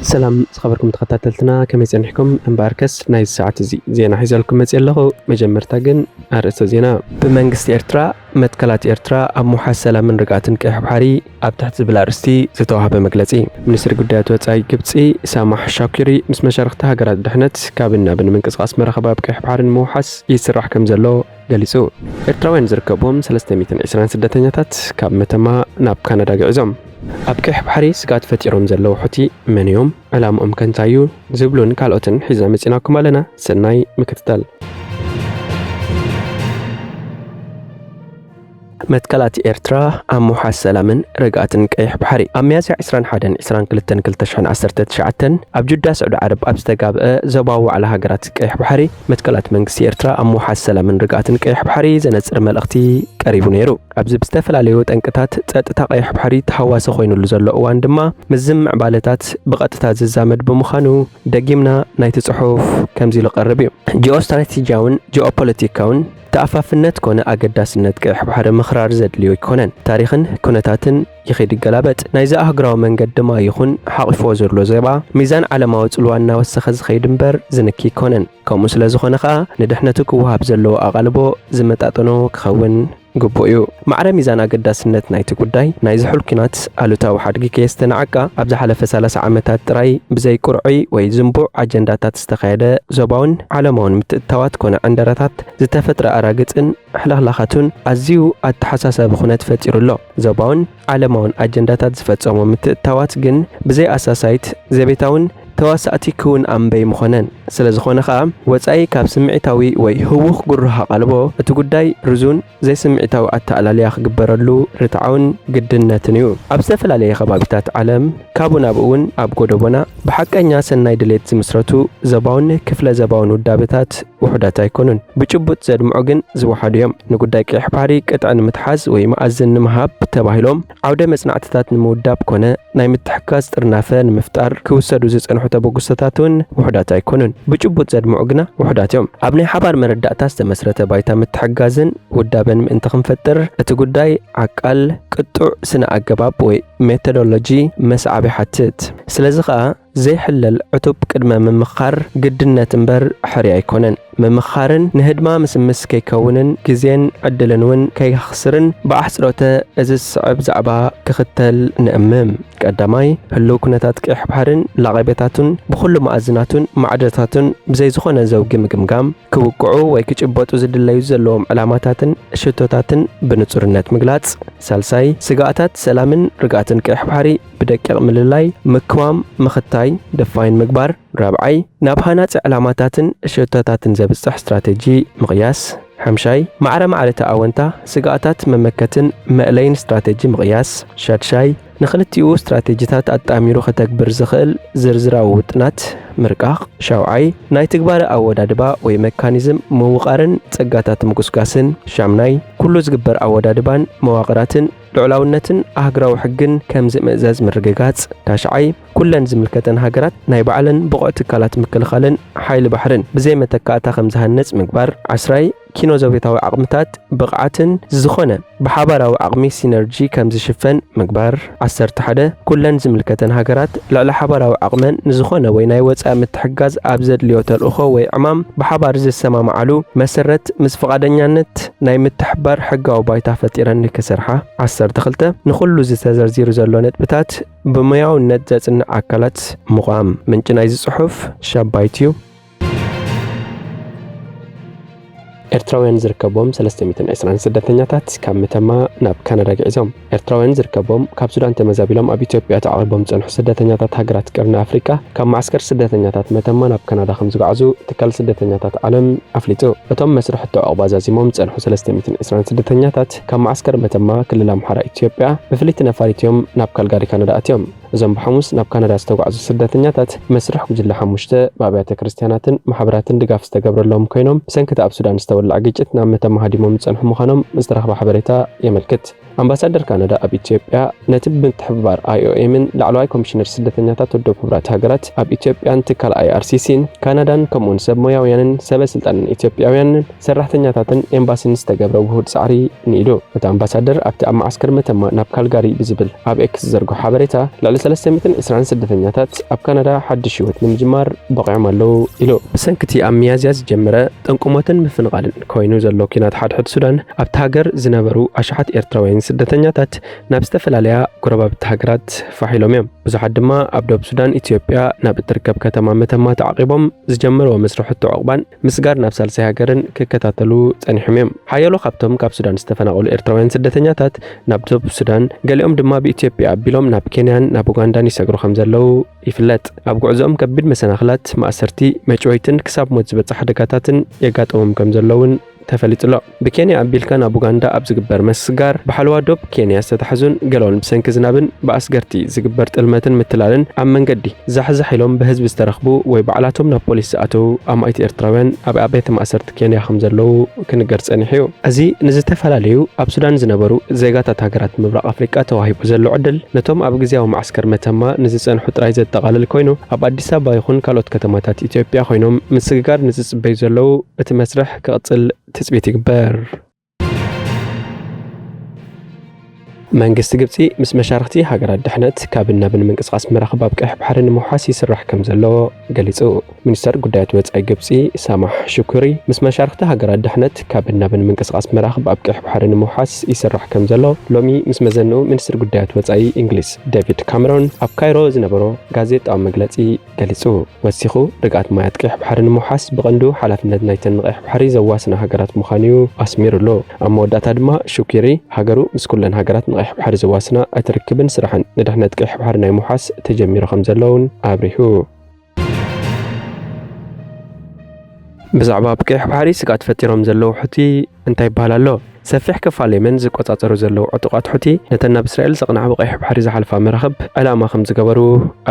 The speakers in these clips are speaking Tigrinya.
ሰላም ዝኸበርኩም ተኸታተልትና፣ ከመይ ጸኒሕኩም? እምበኣርከስ ናይዚ ሰዓት እዚ ዜና ሒዘልኩም መጽእ ኣለኹ። መጀመርታ ግን ኣርእስተ ዜና። ብመንግስቲ ኤርትራ መትከላት ኤርትራ ኣብ ምውሓስ ሰላምን ርግኣትን ቀይሕ ባሕሪ ኣብ ትሕቲ ዝብል ኣርእስቲ ዝተዋህበ መግለጺ። ሚኒስትሪ ጉዳያት ወጻኢ ግብጺ ሳማሕ ሻኩሪ ምስ መሻርኽቲ ሃገራት ድሕነት ካብን ናብን ምንቅስቓስ መራኸቢ ኣብ ቀይሕ ባሕሪ ንምውሓስ ይስራሕ ከም ዘሎ ገሊጹ። ኤርትራውያን ዝርከብዎም ሰለስተ ሚእትን ዕስራን ስደተኛታት ካብ መተማ ናብ ካናዳ ግዒዞም። ኣብ ቀይሕ ባሕሪ ስግኣት ፈጢሮም ዘለዉ ሑቲ መን እዮም? ዕላምኦም ከ እንታይ እዩ? ዝብሉን ካልኦትን ሒዝና መጺናኩም ኣለና። ሰናይ ምክትታል። መትከላት ኤርትራ ኣብ ምውሓስ ሰላምን ርግኣትን ቀይሕ ባሕሪ። ኣብ ሚያዝያ ዕስራን ሓደን ዕስራን ክልተን ክልተ ሽሕን ዓሰርተ ትሽዓተን ኣብ ጁዳ ስዑዲ ዓረብ ኣብ ዝተጋብአ ዞባዊ ዋዕላ ሃገራት ቀይሕ ባሕሪ፣ መትከላት መንግስቲ ኤርትራ ኣብ ምውሓስ ሰላምን ርግኣትን ቀይሕ ባሕሪ ዘነጽር መልእኽቲ ቀሪቡ ነይሩ። ኣብዚ ብዝተፈላለዩ ጠንቅታት ጸጥታ ቀይሕ ባሕሪ ተሃዋሲ ኮይኑሉ ዘሎ እዋን ድማ፣ ምስዚ ምዕባለታት ብቐጥታ ዝዛመድ ብምዃኑ፣ ደጊምና ናይቲ ጽሑፍ ከምዚ ኢሉ ቀርብ እዩ። ጂኦስትራቴጂያውን ጂኦፖለቲካውን ተኣፋፍነት ኮነ ኣገዳስነት ቀይሕ ባሕሪ ምኽራር ዘድልዮ ኣይኮነን። ታሪኽን ኩነታትን ይኸይድ ይገላበጥ። ናይዚ ኣህጉራዊ መንገዲ ድማ ይኹን ሓቒፍዎ ዘሎ ዞባ፣ ሚዛን ዓለማዊ ጽልዋ እናወሰኸ ዝኸይድ እምበር ዝንኪ ኣይኮነን። ከምኡ ስለ ዝኾነ ኸኣ፣ ንድሕነቱ ክወሃብ ዘለዎ ኣቓልቦ ዝመጣጠኖ ክኸውን ግቡእ እዩ። ማዕረ ሚዛን ኣገዳስነት ናይቲ ጉዳይ፣ ናይዚ ሕሉፍ ኲናት ኣሉታዊ ሓድጊ ከየስተናዓቃ፣ ኣብ ዝሓለፈ ሰላሳ ዓመታት ጥራይ ብዘይ ቁርዑይ ወይ ዝንቡዕ ኣጀንዳታት ዝተኻየደ ዞባውን ዓለማውን ምትእትታዋት ኮነ ዕንደራታት ዝተፈጥረ ኣራግጽን ሕልኽላኻቱን ኣዝዩ ኣተሓሳሳቢ ኩነት ፈጢሩ ኣሎ። ዞባውን ዓለማውን ኣጀንዳታት ዝፈጸሞ ምትእትታዋት ግን ብዘይ ኣሳሳይት፣ ዘቤታውን ተዋሳእቲ ክውን ኣምበይ ምኾነን። ስለ ዝኾነ ኸኣ፣ ወጻኢ ካብ ስምዒታዊ ወይ ህዉኽ ግሩህ ኣቓልቦ፣ እቲ ጉዳይ ርዙን ዘይስምዒታዊ ኣተኣላልያ ክግበረሉ ርትዓውን ግድነትን እዩ። ኣብ ዝተፈላለየ ከባቢታት ዓለም፣ ካብኡ ናብኡ እውን ኣብ ጎደቦና፣ ብሓቀኛ ሰናይ ድሌት ዝምስረቱ ዞባውን ክፍለ ዞባውን ውዳበታት ውሑዳት ኣይኮኑን። ብጭቡጥ ዘድምዑ ግን ዝወሓዱ እዮም። ንጉዳይ ቀይሕ ባሕሪ ቅጥዒ ንምትሓዝ ወይ መኣዝን ንምሃብ ተባሂሎም ዓውደ መጽናዕትታት ንምውዳብ ኮነ ናይ ምትሕግጋዝ ጥርናፈ ንምፍጣር ክውሰዱ ዝጸንሑ ተበግሶታት እውን ውሑዳት ኣይኮኑን። ብጭቡጥ ዘድምዑ ግና ውሑዳት እዮም። ኣብ ናይ ሓባር መረዳእታ ዝተመስረተ ባይታ ምትሕግጋዝን ውዳበን ምእንቲ ክንፈጥር፣ እቲ ጉዳይ ዓቃል፣ ቅጡዕ ስነ ኣገባብ ወይ ሜቶዶሎጂ መስዓብ ይሓትት። ስለዚ ኸኣ፣ ዘይሕለል ዕቱብ ቅድመ ምምኻር ግድነት እምበር ሕርያ ኣይኮነን። ምምኻርን ንህድማ ምስምስ ከይከውንን ግዜን ዕድልን እውን ከይኸስርን ብኣሕጽሮተ እዚ ዝስዕብ ዛዕባ ክኽተል ንእምም። ቀዳማይ፣ ህልው ኩነታት ቀይሕ ባሕርን ላቐቤታቱን ብኹሉ መኣዝናቱን ማዕድታቱን ብዘይ ዝኾነ ዘውጊ ምግምጋም፣ ክውቅዑ ወይ ክጭበጡ ዝድለዩ ዘለዎም ዕላማታትን ሽቶታትን ብንጹርነት ምግላጽ። ሳልሳይ፣ ስግኣታት ሰላምን ርግኣትን ቀይሕ ባሕሪ ብደቂቕ ምልላይ፣ ምክዋም፣ ምኽታይ፣ ደፋይን ምግባር። ራብዓይ፣ ናብ ሃናጺ ዕላማታትን ሽቶታትን ዘብጽሕ ስትራተጂ ምቕያስ። ሓምሻይ፣ ማዕረ ማዕረ እቲ ኣወንታ፣ ስግኣታት መመከትን መእለይን ስትራተጂ ምቕያስ። ሻድሻይ፣ ንኽልቲኡ ስትራተጂታት ኣጣሚሩ ከተግብር ዝኽእል ዝርዝራዊ ውጥናት ምርቃቕ። ሻውዓይ፣ ናይ ትግባረ ኣወዳድባ ወይ መካኒዝም ምውቓርን ጸጋታት ምጉስጋስን። ሻምናይ፣ ኩሉ ዝግበር ኣወዳድባን መዋቕራትን ልዑላውነትን ኣህጉራዊ ሕግን ከም ዝምእዘዝ ምርግጋጽ። ታሽዓይ፣ ኩለን ዝምልከተን ሃገራት ናይ ባዕለን ብቑዕ ትካላት ምክልኻልን ሓይሊ ባሕርን ብዘይ መተካእታ ከም ዝሃንጽ ምግባር። ዓስራይ፣ ኪኖ ዘቤታዊ ዓቕምታት፣ ብቕዓትን ዝኾነ ብሓባራዊ ዓቕሚ ሲነርጂ ከም ዝሽፈን ምግባር። ዓሰርተ ሓደ፣ ኩለን ዝምልከተን ሃገራት ልዕሊ ሓባራዊ ዓቕመን ንዝኾነ ወይ ናይ ወጻኢ ምትሕግጋዝ ኣብ ዘድልዮ ተልእኾ ወይ ዕማም ብሓባር ዝሰማምዓሉ መሰረት ምስ ፍቓደኛነት ናይ ምትሕባር ሕጋዊ ባይታ ፈጢረን ንክሰርሓ። ዓሰርተ ክልተ፣ ንኹሉ ዝተዘርዚሩ ዘሎ ነጥብታት ብሞያውነት ዘጽንዕ ኣካላት ምቋም። ምንጪ ናይዚ ጽሑፍ ሻባይት እዩ። ኤርትራውያን ዝርከብዎም ሰለስተ ሚእትን ዕስራን ስደተኛታት ካብ መተማ ናብ ካናዳ ግዒዞም። ኤርትራውያን ዝርከብዎም ካብ ሱዳን ተመዛቢሎም ኣብ ኢትዮጵያ ተዓቒቦም ዝጸንሑ ስደተኛታት ሃገራት ቀርኒ ኣፍሪቃ ካብ መዓስከር ስደተኛታት መተማ ናብ ካናዳ ከም ዝጓዓዙ ትካል ስደተኛታት ዓለም ኣፍሊጡ። እቶም መስርሕ ሕቶ ዑቕባ ዛዚሞም ዝጸንሑ ሰለስተ ሚእትን ዕስራን ስደተኛታት ካብ መዓስከር መተማ ክልል ኣምሓራ ኢትዮጵያ ብፍልይቲ ነፋሪት እዮም ናብ ካልጋሪ ካናዳ ኣትዮም። እዞም ብሓሙስ ናብ ካናዳ ዝተጓዕዙ ስደተኛታት መስርሕ ጉጅለ ሓሙሽተ ብኣብያተ ክርስትያናትን ማሕበራትን ድጋፍ ዝተገብረሎም ኮይኖም፣ ብሰንኪ እቲ ኣብ ሱዳን ዝተወልዐ ግጭት ናብ መተማ ሃዲሞም ዝጸንሑ ምዃኖም ዝተረኽበ ሓበሬታ የመልክት። ኣምባሳደር ካናዳ ኣብ ኢትዮጵያ ነቲ ብምትሕብባር ኣይኦኤምን ላዕለዋይ ኮሚሽነር ስደተኛታት ውድብ ሕቡራት ሃገራት ኣብ ኢትዮጵያን ትካል ኣይኣርሲሲን ካናዳን ከምኡውን ሰብ ሞያውያንን ሰበ ስልጣንን ኢትዮጵያውያንን ሰራሕተኛታትን ኤምባሲን ዝተገብረ ውሁድ ጻዕሪ ንኢዱ። እቲ ኣምባሳደር ኣብቲ ኣብ መዓስከር መተማ ናብ ካልጋሪ ብዝብል ኣብ ኤክስ ዝዘርግሖ ሓበሬታ፣ ልዕሊ ሰለስተ ሚእትን ዕስራን ስደተኛታት ኣብ ካናዳ ሓድሽ ህይወት ንምጅማር በቒዖም ኣለዉ ኢሉ። ብሰንኪ እቲ ኣብ ሚያዝያ ዝጀመረ ጠንቂ ሞትን ምፍንቓልን ኮይኑ ዘሎ ኲናት ሓድሕድ ሱዳን፣ ኣብቲ ሃገር ዝነበሩ ኣሽሓት ኤርትራውያን ስደተኛታት ናብ ዝተፈላለያ ጎረባብቲ ሃገራት ፋሕ ኢሎም እዮም። ብዙሓት ድማ ኣብ ደቡብ ሱዳን፣ ኢትዮጵያ ናብ እትርከብ ከተማ መተማ ተዓቒቦም ዝጀመርዎ መስርሕ ዕቑባን ምስጋር ናብ ሳልሳይ ሃገርን ክከታተሉ ጸኒሖም እዮም። ሓያሎ ካብቶም ካብ ሱዳን ዝተፈናቐሉ ኤርትራውያን ስደተኛታት ናብ ደቡብ ሱዳን፣ ገሊኦም ድማ ብኢትዮጵያ ኣቢሎም ናብ ኬንያን ናብ ኡጋንዳን ይሰግሩ ከም ዘለዉ ይፍለጥ። ኣብ ጉዕዞኦም ከቢድ መሰናኽላት፣ ማእሰርቲ፣ መጭወይትን ክሳብ ሞት ዝበጽሕ ሓደጋታትን የጋጥሞም ከም ዘለውን ተፈሊጡ ኣሎ። ብኬንያ ኣቢልካ ናብ ኡጋንዳ ኣብ ዝግበር መስጋር፣ ብሓለዋ ዶብ ኬንያ ዝተታሕዙን ገለውን ብሰንኪ ዝናብን ብኣስገርቲ ዝግበር ጥልመትን ምትላልን ኣብ መንገዲ ዛሕዛሕ ኢሎም ብህዝቢ ዝተረኽቡ ወይ ባዕላቶም ናብ ፖሊስ ዝኣተዉ ኣማኢት ኤርትራውያን ኣብ ኣብያተ ማእሰርቲ ኬንያ ከም ዘለዉ ክንገር ጸኒሑ እዩ። እዚ ንዝተፈላለዩ ኣብ ሱዳን ዝነበሩ ዜጋታት ሃገራት ምብራቕ ኣፍሪቃ ተዋሂቡ ዘሎ ዕድል፣ ነቶም ኣብ ግዝያዊ መዓስከር መተማ ንዝጸንሑ ጥራይ ዘጠቓልል ኮይኑ፣ ኣብ ኣዲስ ኣበባ ይኹን ካልኦት ከተማታት ኢትዮጵያ ኮይኖም ምስግጋር ንዝጽበዩ ዘለዉ እቲ መስርሕ ክቕጽል ትጽቢት ይግበር። መንግስቲ ግብጺ ምስ መሻርኽቲ ሃገራት ድሕነት ካብን ናብን ምንቅስቓስ መራኽብ ኣብ ቀይሕ ባሕሪ ንምውሓስ ይስራሕ ከም ዘሎ ገሊጹ። ሚኒስተር ጉዳያት ወጻኢ ግብጺ ሳማሕ ሹኩሪ፣ ምስ መሻርኽቲ ሃገራት ድሕነት ካብን ናብን ምንቅስቓስ መራኽብ ኣብ ቀይሕ ባሕሪ ንምውሓስ ይስራሕ ከም ዘሎ ሎሚ ምስ መዘንኡ ሚኒስትር ጉዳያት ወጻኢ እንግሊዝ ዴቪድ ካሜሮን ኣብ ካይሮ ዝነበሮ ጋዜጣዊ መግለጺ ገሊጹ። ወሲኹ፣ ርግኣት ማያት ቀይሕ ባሕሪ ንምውሓስ ብቐንዱ ሓላፍነት ናይተን ንቀይሕ ባሕሪ ዘዋስና ሃገራት ምዃኑ እዩ ኣስሚሩሉ። ኣብ መወዳእታ ድማ ሹኪሪ፣ ሃገሩ ምስ ኩለን ሃገራት ንቀይሕ ባሕሪ ዘዋስና እቲ ርክብን ስራሕን ንድሕነት ቀይሕ ባሕሪ ናይ ምውሓስ ተጀሚሩ ከም ዘሎ እውን ኣብሪሁ። ብዛዕባ ኣብ ቀይሕ ባሕሪ ስግኣት ፈጢሮም ዘለዉ ሑቲ እንታይ ይበሃል ኣሎ? ሰፊሕ ክፋል የመን ዝቆጻጸሩ ዘለዉ ዕጡቓት ሑቲ፣ ነተን ናብ እስራኤል ዘቕንዓ ብቐይሕ ባሕሪ ዝሓልፋ መራኽብ ዕላማ ከም ዝገበሩ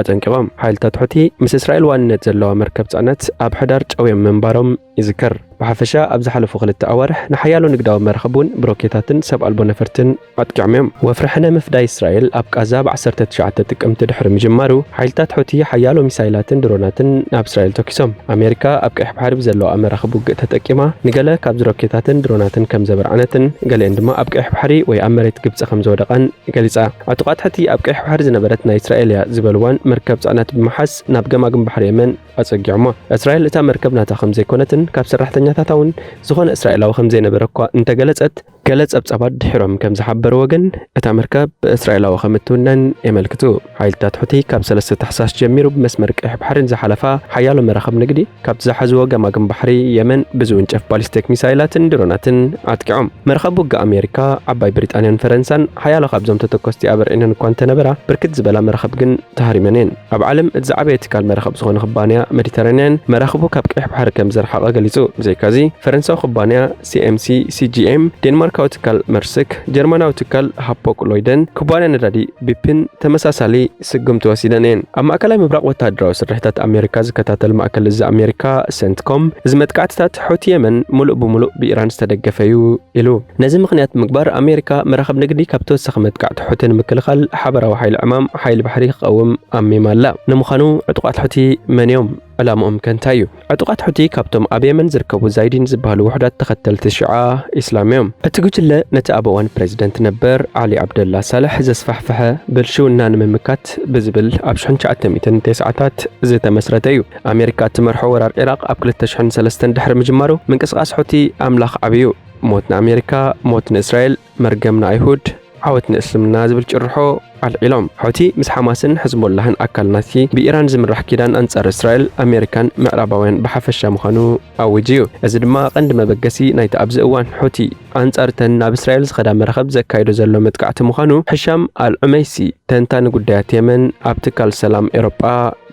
ኣጠንቂቖም። ሓይልታት ሑቲ ምስ እስራኤል ዋንነት ዘለዋ መርከብ ጽዕነት ኣብ ሕዳር ጨውዮም ምንባሮም ይዝከር። ብሓፈሻ ኣብ ዝሓለፉ ክልተ ኣዋርሕ ንሓያሎ ንግዳዊ መራኽብ እውን ብሮኬታትን ሰብ ኣልቦ ነፈርትን ኣጥቂዖም እዮም። ወፍሪ ሕነ ምፍዳይ እስራኤል ኣብ ቃዛ ብ ዓሰርተ ትሽዓተ ጥቅምቲ ድሕሪ ምጅማሩ፣ ሓይልታት ሑቲ ሓያሎ ሚሳይላትን ድሮናትን ናብ እስራኤል ተኪሶም። ኣሜሪካ ኣብ ቀይሕ ባሕሪ ብዘለዋ መራኽብ ውግእ ተጠቂማ፣ ንገለ ካብዚ ሮኬታትን ድሮናትን ከም ዘበርዓነትን፣ ገሊአን ድማ ኣብ ቀይሕ ባሕሪ ወይ ኣብ መሬት ግብጺ ከም ዝወደቓን ገሊጻ። ዕጡቓት ሑቲ ኣብ ቀይሕ ባሕሪ ዝነበረት ናይ እስራኤል እያ ዝበልዋን መርከብ ጽዕነት ብምሓዝ ናብ ገማግም ባሕሪ የመን ኣጸጊዖሞ። እስራኤል እታ መርከብ ናታ ከም ዘይኮነትን ካብ ሰራሕተኛታታ እውን ዝኾነ እስራኤላዊ ከም ዘይነበረ እኳ እንተገለጸት፣ ገለ ጸብጻባት ድሒሮም ከም ዝሓበርዎ ግን፣ እታ መርከብ ብእስራኤላዊ ከም እትውነን የመልክቱ። ሓይልታት ሑቲ ካብ ሰለስተ ታሕሳስ ጀሚሩ ብመስመር ቀይሕ ባሕሪ ንዝሓለፋ ሓያሎ መራኽብ ንግዲ ካብቲ ዝሓዝዎ ገማግም ባሕሪ የመን ብዝውንጨፍ ባሊስቲክ ሚሳይላትን ድሮናትን ኣጥቂዖም። መራኽብ ውግእ ኣሜሪካ፣ ዓባይ ብሪጣንያን ፈረንሳን ሓያሎ ካብዞም ተተኮስቲ ኣበርዒነን እኳ እንተነበራ፣ ብርክት ዝበላ መራኽብ ግን ተሃሪመን እየን። ኣብ ዓለም እቲ ዝዓበየ ትካል መራኽብ ዝኾነ ኩባንያ ሜዲተራንያን መራኽቡ ካብ ቀይሕ ባሕሪ ከም ዘርሓቐ ገሊጹ። ብዘይካዚ፣ ፈረንሳዊ ኩባንያ ሲኤምሲ ሲጂኤም፣ ዴንማርካዊ ትካል መርስክ፣ ጀርመናዊ ትካል ሃፖክ ሎይደን፣ ኩባንያ ነዳዲ ቢፕን ተመሳሳሊ ስጉምቲ ወሲደን እየን። ኣብ ማእከላይ ምብራቕ ወተሃደራዊ ስርሒታት ኣሜሪካ ዝከታተል ማእከል እዚ ኣሜሪካ፣ ሰንትኮም፣ እዚ መጥቃዕትታት ሑቲ የመን ምሉእ ብምሉእ ብኢራን ዝተደገፈ እዩ ኢሉ። ነዚ ምኽንያት ብምግባር ኣሜሪካ መራኽብ ንግዲ ካብ ተወሳኺ መጥቃዕቲ ሑቲ ንምክልኻል ሓበራዊ ሓይሊ ዕማም ሓይሊ ባሕሪ ክቐውም ኣሚማ ኣላ። ንምዃኑ ዕጡቓት ሑቲ መን እዮም? ዕላምኦም ከ እንታይ እዩ? ዕጡቓት ሑቲ ካብቶም ኣብ የመን ዝርከቡ ዛይዲን ዝበሃሉ ውሑዳት ተኸተልቲ ሺዓ ኢስላም እዮም። እቲ ጉጅለ ነቲ ኣብ እዋን ፕሬዚደንት ነበር ዓሊ ዓብደላ ሳልሕ ዘስፋሕፈሐ ብልሽውና ንምምካት ብዝብል ኣብ ሽሕን ትሽዓተ ሚእትን ተስዓታት ዝተመስረተ እዩ። ኣሜሪካ እትመርሖ ወራር ዒራቕ ኣብ ክልተ ሽሕን ሰለስተን ድሕሪ ምጅማሩ ምንቅስቓስ ሑቲ ኣምላኽ ዓብዩ። ሞት ንኣሜሪካ፣ ሞት ንእስራኤል፣ መርገም ንኣይሁድ፣ ዓወት ንእስልምና ዝብል ጭርሖ ኣልዒሎም። ሑቲ ምስ ሓማስን ሕዝቦላህን ኣካል ናቲ ብኢራን ዝምራሕ ኪዳን ኣንጻር እስራኤል፣ ኣሜሪካን ምዕራባውያን ብሓፈሻ ምዃኑ ኣዊጁ እዩ። እዚ ድማ ቀንዲ መበገሲ ናይቲ ኣብዚ እዋን ሑቲ ኣንጻር እተን ናብ እስራኤል ዝኸዳ መራኽብ ዘካይዶ ዘሎ መጥቃዕቲ ምዃኑ ሕሻም ኣል ዑመይሲ፣ ተንታኒ ጉዳያት የመን ኣብ ትካል ሰላም ኤውሮጳ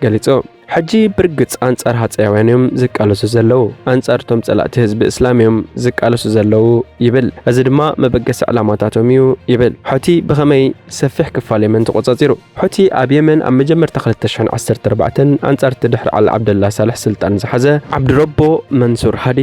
ገሊጹ። ሕጂ ብርግጽ ኣንጻር ሃጸያውያን እዮም ዝቃለሱ ዘለዉ። ኣንጻር እቶም ጸላእቲ ህዝቢ እስላም እዮም ዝቃለሱ ዘለዉ ይብል። እዚ ድማ መበገሲ ዕላማታቶም እዩ ይብል። ሑቲ ብኸመይ ሰፊሕ ክፋል የመን ተቖጻጺሩ? ሑቲ ኣብ የመን ኣብ መጀመርታ ክልተ ሽሕን ዓሰርተ ኣርባዕተን ኣንጻር እቲ ድሕሪ ዓሊ ዓብደላ ሳልሕ ስልጣን ዝሓዘ ዓብድረቦ መንሱር ሃዲ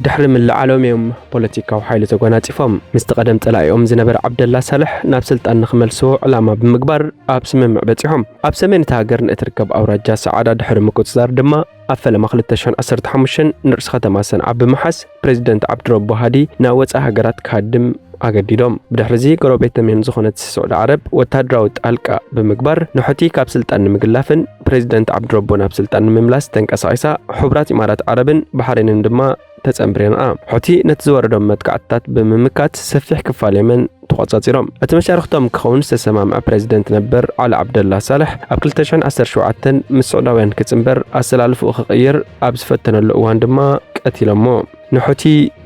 ድሕሪ ምልዓሎም እዮም ፖለቲካዊ ሓይሊ ተጎናጺፎም። ምስቲ ቀደም ጸላኢኦም ዝነበረ ዓብደላ ሳልሕ ናብ ስልጣን ንኽመልስዎ ዕላማ ብምግባር ኣብ ስምምዕ በጺሖም። ኣብ ሰሜን እታ ሃገር ንእትርከብ ኣውራጃ ሰዓዳ ድሕሪ ምቁጽጻር ድማ ኣብ ፈለማ ክልተ ሽሕን ዓሰርተ ሓሙሽተን ንርእሲ ከተማ ሰንዓ ብምሓዝ ፕሬዚደንት ዓብድረቦ ሃዲ ናብ ወጻኢ ሃገራት ክሃድም ኣገዲዶም። ብድሕሪ እዚ ጎረቤት ሰሜን ዝኾነት ስዑዲ ዓረብ ወታደራዊ ጣልቃ ብምግባር ንሑቲ ካብ ስልጣን ንምግላፍን ፕሬዚደንት ዓብድረቦ ናብ ስልጣን ንምምላስ ተንቀሳቒሳ። ሕቡራት ኢማራት ዓረብን ባሕሬንን ድማ ተጸንብረንኣ። ሑቲ ነቲ ዝወረዶም መጥቃዕትታት ብምምካት ሰፊሕ ክፋል የመን ተቖጻጺሮም። እቲ መሻርኽቶም ክኸውን ዝተሰማምዐ ፕሬዚደንት ነበር ዓሊ ዓብደላ ሳልሕ ኣብ ክልተ ሽሕን ዓሰርተ ሸውዓተን ምስ ስዑዳውያን ክጽንበር ኣሰላልፍኡ ክቕይር ኣብ ዝፈተነሉ እዋን ድማ ቀቲሎሞ። ንሑቲ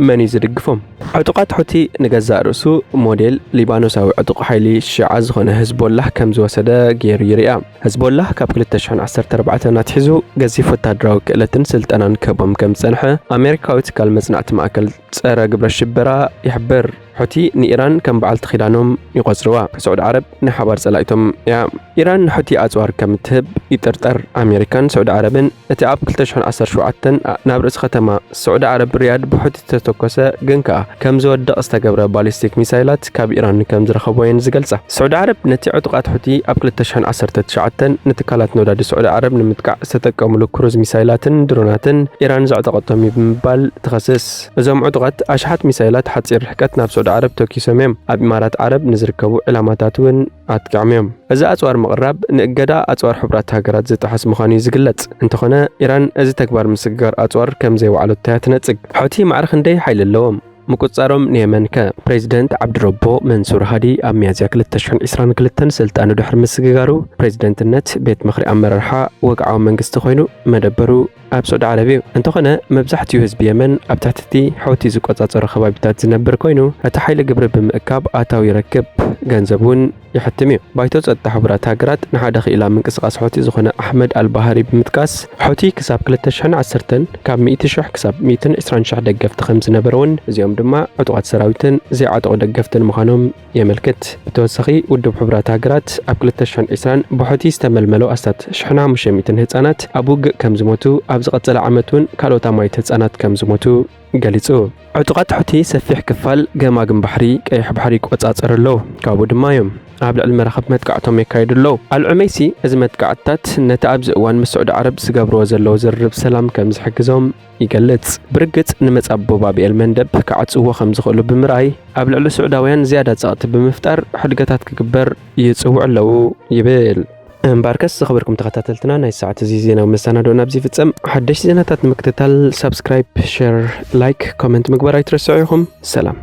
መን እዩ ዝድግፎም? ዕጡቓት ሑቲ ንገዛእ ርእሱ ሞዴል ሊባኖሳዊ ዕጡቕ ሓይሊ ሺዓ ዝኾነ ህዝቦላህ ከም ዝወሰደ ገይሩ ይርኣ። ህዝቦላህ ካብ ክልተ ሽሕን ዓሰርተ ኣርባዕተን ኣትሒዙ ገዚፍ ወታደራዊ ክእለትን ስልጠናን ክህቦም ከም ዝጸንሐ ኣሜሪካዊ ትካል መጽናዕቲ ማእከል ጸረ ግብረ ሽበራ ይሕብር። ሑቲ ንኢራን ከም በዓልቲ ኪዳኖም ይቖጽርዋ። ስዑዲ ዓረብ ናይ ሓባር ጸላኢቶም እያ። ኢራን ንሑቲ ኣጽዋር ከም እትህብ ይጥርጠር። ኣሜሪካን ስዑዲ ዓረብን እቲ ኣብ ክልተ ሽሕን ዓሰርተ ሸውዓተን ናብ ርእሲ ከተማ ስዑዲ ዓረብ ሪያድ ብሑቲ ዝተተኮሰ ግን ከኣ ከም ዝወድቕ ዝተገብረ ባሊስቲክ ሚሳይላት ካብ ኢራን ከም ዝረኸቦ እየን ዝገልጻ። ስዑዲ ዓረብ ነቲ ዕጡቓት ሑቲ ኣብ ክልተ ሽሕን ዓሰርተ ትሽዓተን ንትካላት ነዳዲ ስዑዲ ዓረብ ንምጥቃዕ ዝተጠቀሙሉ ክሩዝ ሚሳይላትን ድሮናትን ኢራን ዘዕጠቐቶም እዩ ብምባል ትኸስስ። እዞም ዕጡቓት ኣሽሓት ሚሳይላት ሓጺር ርሕቀት ናብ ስዑዲ ዓረብ ተኪሶም እዮም። ኣብ ኢማራት ዓረብ ንዝርከቡ ዕላማታት እውን ኣጥቂዖም እዮም። እዚ ኣጽዋር ምቕራብ ንእገዳ ኣጽዋር ሕቡራት ሃገራት ዝጥሕስ ምዃኑ እዩ ዝግለጽ። እንተኾነ፣ ኢራን እዚ ተግባር ምስግጋር ኣጽዋር ከም ዘይወዓለቶ እያ ትነጽግ። ሑቲ ማዕረ ክንደይ ሓይሊ ኣለዎም? ምቁጽጻሮም ንየመን ከ? ፕሬዚደንት ዓብድረቦ መንሱር ሃዲ ኣብ ሚያዝያ ክልተ ሽሕን ዕስራን ክልተን ስልጣኑ ድሕሪ ምስግጋሩ፣ ፕሬዚደንትነት ቤት ምኽሪ ኣመራርሓ ወግዓዊ መንግስቲ ኮይኑ መደበሩ ኣብ ስዑዲ ዓረብ እዩ። እንተኾነ፣ መብዛሕትኡ ህዝቢ የመን ኣብ ትሕቲ እቲ ሑቲ ዝቆጻጸሮ ከባቢታት ዝነብር ኮይኑ፣ እቲ ሓይሊ ግብሪ ብምእካብ ኣታዊ ይረክብ፣ ገንዘብ እውን ይሕትም እዩ። ባይቶ ጸጥታ ሕቡራት ሃገራት ንሓደ ክኢላ ምንቅስቓስ ሑቲ ዝኾነ ኣሕመድ ኣልባህሪ ብምጥቃስ፣ ሑቲ ክሳብ ክልተ ሽሕን ዓሰርተን ካብ ሚእቲ ሽሕ ክሳብ ሚእትን ዕስራን ሽሕ ደገፍቲ ከም ዝነበረውን፣ እዚኦም ድማ ዕጡቓት ሰራዊትን ዘይዓጠቑ ደገፍትን ምዃኖም የመልክት። ብተወሳኺ፣ ውድብ ሕቡራት ሃገራት ኣብ ክልተ ሽሕን ዕስራን ብሑቲ ዝተመልመሉ ኣስታት ሽሕን ሓሙሽተ ሚእትን ህጻናት ኣብ ውግእ ከም ዝሞቱ፣ ኣብ ዝቐጸለ ዓመት እውን ካልኦት ኣማኢት ህጻናት ከም ዝሞቱ ገሊጹ። ዕጡቓት ሑቲ ሰፊሕ ክፋል ገማግም ባሕሪ ቀይሕ ባሕሪ ይቆጻጸሩ ኣለዉ። ካብኡ ድማ እዮም ኣብ ልዕሊ መራኽብ መጥቃዕቶም የካይዱ ኣለዉ። ኣልዑመይሲ፣ እዚ መጥቃዕትታት ነቲ ኣብዚ እዋን ምስ ስዑዲ ዓረብ ዝገብርዎ ዘለዉ ዝርርብ ሰላም ከም ዝሕግዞም ይገልጽ። ብርግጽ፣ ንመጻብቦ ባብ ኤል መንደብ ክዓጽውዎ ከም ዝኽእሉ ብምርኣይ፣ ኣብ ልዕሊ ስዑዳውያን ዝያዳ ጸቕጢ ብምፍጣር ሕድገታት ክግበር ይጽውዑ ኣለዉ ይብል። እምበኣርከስ፣ ዝኸበርኩም ተኸታተልትና፣ ናይ ሰዓት እዚ ዜናዊ መሰናድኦ ናብዚ ይፍጸም። ሓደሽቲ ዜናታት ንምክትታል ሳብስክራይብ፣ ሸር፣ ላይክ፣ ኮመንት ምግባር ኣይትረስዑ ኢኹም። ሰላም።